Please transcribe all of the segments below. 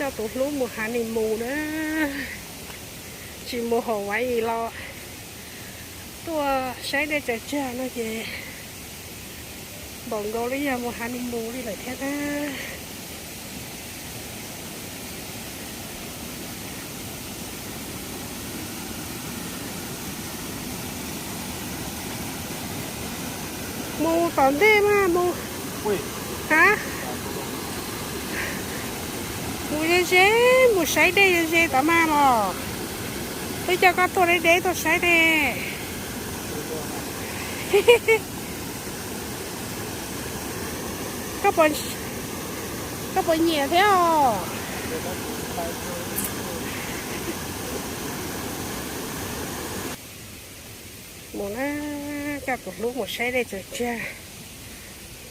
Coj tus hlub mus honeymoon na, tsis mus Hawaii los tuaj saib dej tsaws tsag no ces npaum nkaus li yog mus honeymoon li lawm thiab na. Mus tom ntej mas mus, ha, mus ze ze, mus saib dej ze ze tom mas los. Twb coj koj tuaj deb deb tuaj saib ne. Koj puas nyiam thiab os? Mus na, coj tus hlub mus saib dej tsaws tsag,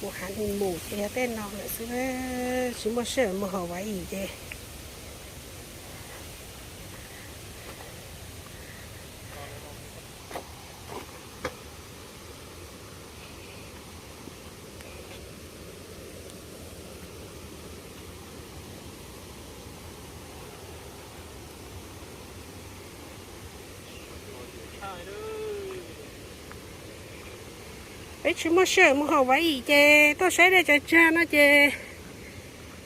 mus honeymoon ces yog tej no lawm xwb, tsis muaj sij hawm mus Hawaii ces. Peb tsis muaj sij hawm mus Hawaii ces tuaj saib dej tsaws tsag no ces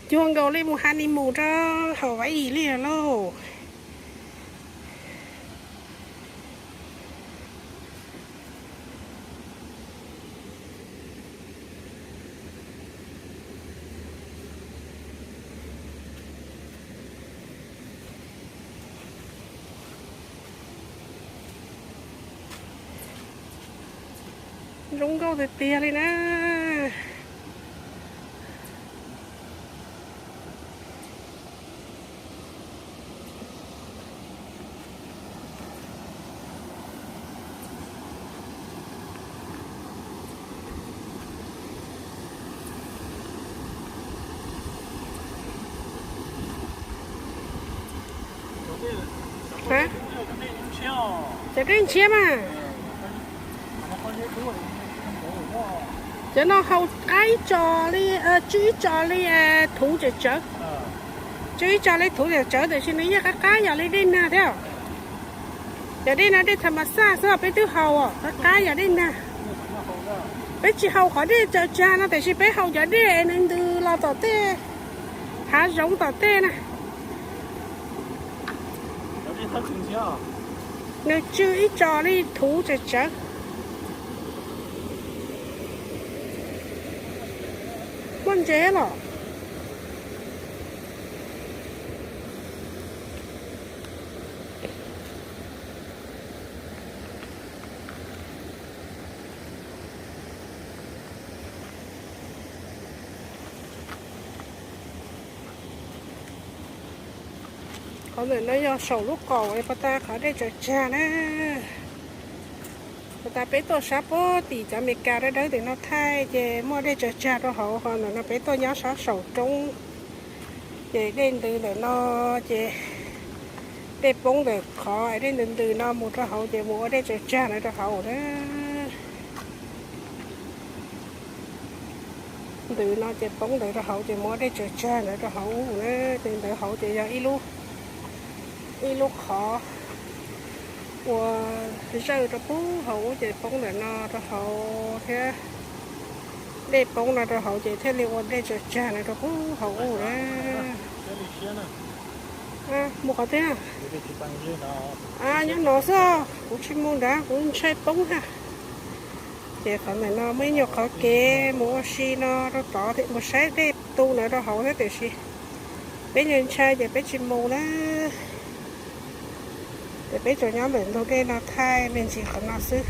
cuag nkaus li mus honeymoon rau Hawaii li lauj. Zoo nkauj tiag tiag li na. Cov dej ntshiab mas. Cov no haus qab ib tso li, tswb ib tso li, thuv tseem tsawv. Tswb ib tso li thuv tseem tsawv tiam sis nws yeej qab qab yam li dej nag thiab. Yam dej no dej tham mas xaj xwb, peb twb haus qab qab yam dej nag. Peb tsis haus qhov dej tsaws tsag no tiam sis peb haus cov dej nws ntws los tom tej hav zoov tom tej na. Nws tswb ib tso li thuv tseem tsawv. Muaj ntses los? Qhov ntawm no yog saum lub qaum es pas tas qhov dej tsaws tsag na. Pas tas peb tuaj sab puag tim cov Amelikas dawb dawb tim no thaij ces muaj dej tsaws tsag rau hauv, ho ntawm no peb tuaj nyob sab saum roob ces dej ntws ntawm no ces dej poob ntawm qhov dej ntws ntws no mus rau hauv ces mus ua dej tsaws tsag ntawd rau hauv na. Ntws no ces poob ntawd rau hauv ces mus ua dej tsaws tsag ntawd rau hauv na. Ces ntawd hauv ces yog ib lub, ib lub qhov ua zawj rau puag hauv ub ces poob ntawm no rau hauv thiab. Dej poob no rau hauv ces thiaj li ua dej tsaws tsag no rau puag hauv ub na. Mus qhov twg? Nyob no xwb, kuv tsis mus nrad, kuv ntshai poob thiab. Ces qhov ntawm no muaj ib nyuag qhov kev mus ua si no rau tod thiab, mus saib dej tu ntawd rau hauv thiab tiam sis peb ntshai ntshai ces peb tsis mus na. Ces peb tsuas nyob ntawm ntug dej no thaij me ntsis qhov no xwb.